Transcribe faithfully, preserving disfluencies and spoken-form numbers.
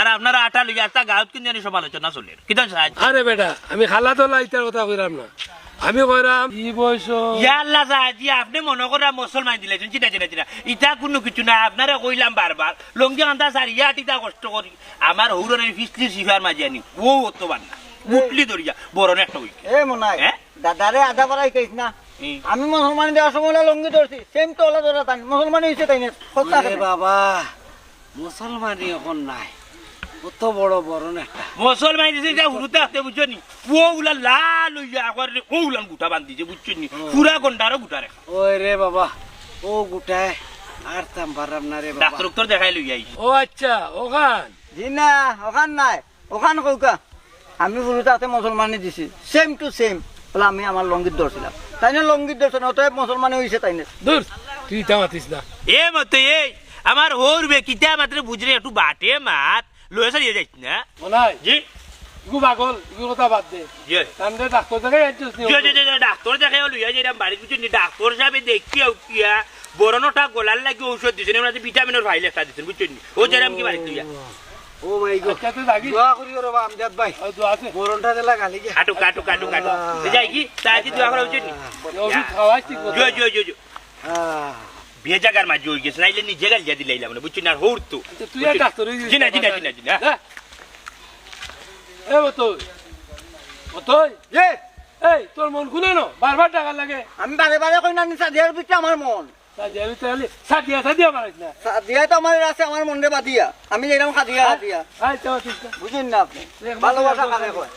আর আপনারা আটা লইয়া আস্তা গাঁওত কিন জানি সমালোচনা চলের। কিতা সাহেব? আরে বেটা, আমি খালা তো লাইতার কথা কইরাম না। আমি কইরাম, ই বয়স। ইয়া আল্লাহ সাহেব, জি, আপনে মনো করা মুসলমান দিলাইছইন, চিনা, চিনা, চিনা। ইতা কুনু কিছু না, আপনারে কইলাম বারবার, লঙ্গি কান্তা সারিয়া আটিতা কষ্ট করি। আমার হৌরনের ফিসলি সিফার মাঝে আনি, ও অত বান্না। গুটলি ধরিয়া, বরন একটা হইছে। এ মনাই, হ্যাঁ? দাদারে আধা পারা কইস না। হুম। আমি মুসলমানি দেওয়ার সময় ওলা লঙ্গি ধরছি, সেম তো ওলা ধরা তাই, মুসলমানি হইছে তাই না? কথা ওরে আছে না? বাবা, মুসলমানি অখন নাই, অত বড় বরন একটা। মুসলমানি দিছে, এটা হুরুতে আসতে বুঝছো নি? ও উলা লাল হইয়া একবার ও উলান গুটা বান্ধিছে, বুঝছো নি? ও। পুরা গন্ডারও গুটা রেখা। ওই রে বাবা, ও গুটায় আর তাম পারলাম না রে বাবা। ডাক্তার উক্তর দেখাই লইয়া আইছি। ও আচ্ছা, ওখান। জি না, ওখান নাই, ওখান কৌকা। আমি হুরুতে আসতে মুসলমানি দিছি, সেম টু সেম। বলে আমি আমার লঙ্গিত ধরছিলাম, তাই না? লঙ্গিত ধরছে না, অতএব মুসলমানি হইছে তাই না? দূর, তুই ইতা মাতিস না। এ মতে এই, আমার হৌর বে কিতা মাত্রে বুঝরে একটু বাটে মাত, লয়ে সারিয়ে যাইস না। মনাই? জি? ইগু পাগল, ইগু কথা বাদ দে। জি। তানরে ডাক্তার দেখাই আনছিস নি? জি, জি, জি, জি, ডাক্তার দেখাই লইয়া যাইরাম বাড়িত, বুঝছো নি? ডাক্তার সাহেবে দেখিয়া উঠিয়া বরনটা গলার লাগি ঔষধ দিছেন, এমন আছে ভিটামিনের ফাইল একটা দিছেন, বুঝছো নি? ও যাইরাম কি বাড়িত লইয়া। ও মাই গড। আচ্ছা, তুই থাকি। দোয়া করি ওরে বাবা, আমজাদ ভাই। ও, দোয়া আছে। বরনটা দিলা গালি গিয়া। আটুক, আটুক, আটুক, আটুক। আল্লাহ। যাই কি? তা আজ দোয়া করা উচিত নি? এই ওষুধ খাওয়াইস ঠিক মতো। জয়, জয়, জয়, জয়। আহ। বিয়ে জাগার মাঝে হয়ে গেছে, নাইলে নিজে গালিয়া দিলাইলাম না, বুঝছো না? আর হৌর তো। আচ্ছা, তুই আর ডাক্তার হয়ে গেছিস। জি না, জি না, জি না, জি না। হ্যাঁ? এ বতই। বতই। জি। এই, তোর মন খুলে না? বারবার টাকা লাগে। আমি বারে বারে কই না, নি সাদিয়ার ভিতরে আমার মন। সাদিয়ার ভিতরে খালি সাদিয়া, সাদিয়া মারিস না। সাদিয়া তো আমার আছে, আমার মনরে বাদিয়া। আমি যেরকম খাদিয়া, হ্যাঁ? খাদিয়া। এই, তো ঠিক আছে। বুঝেন না আপনি? দেখ, ভালোবাসা মন কারে খালে। কয়?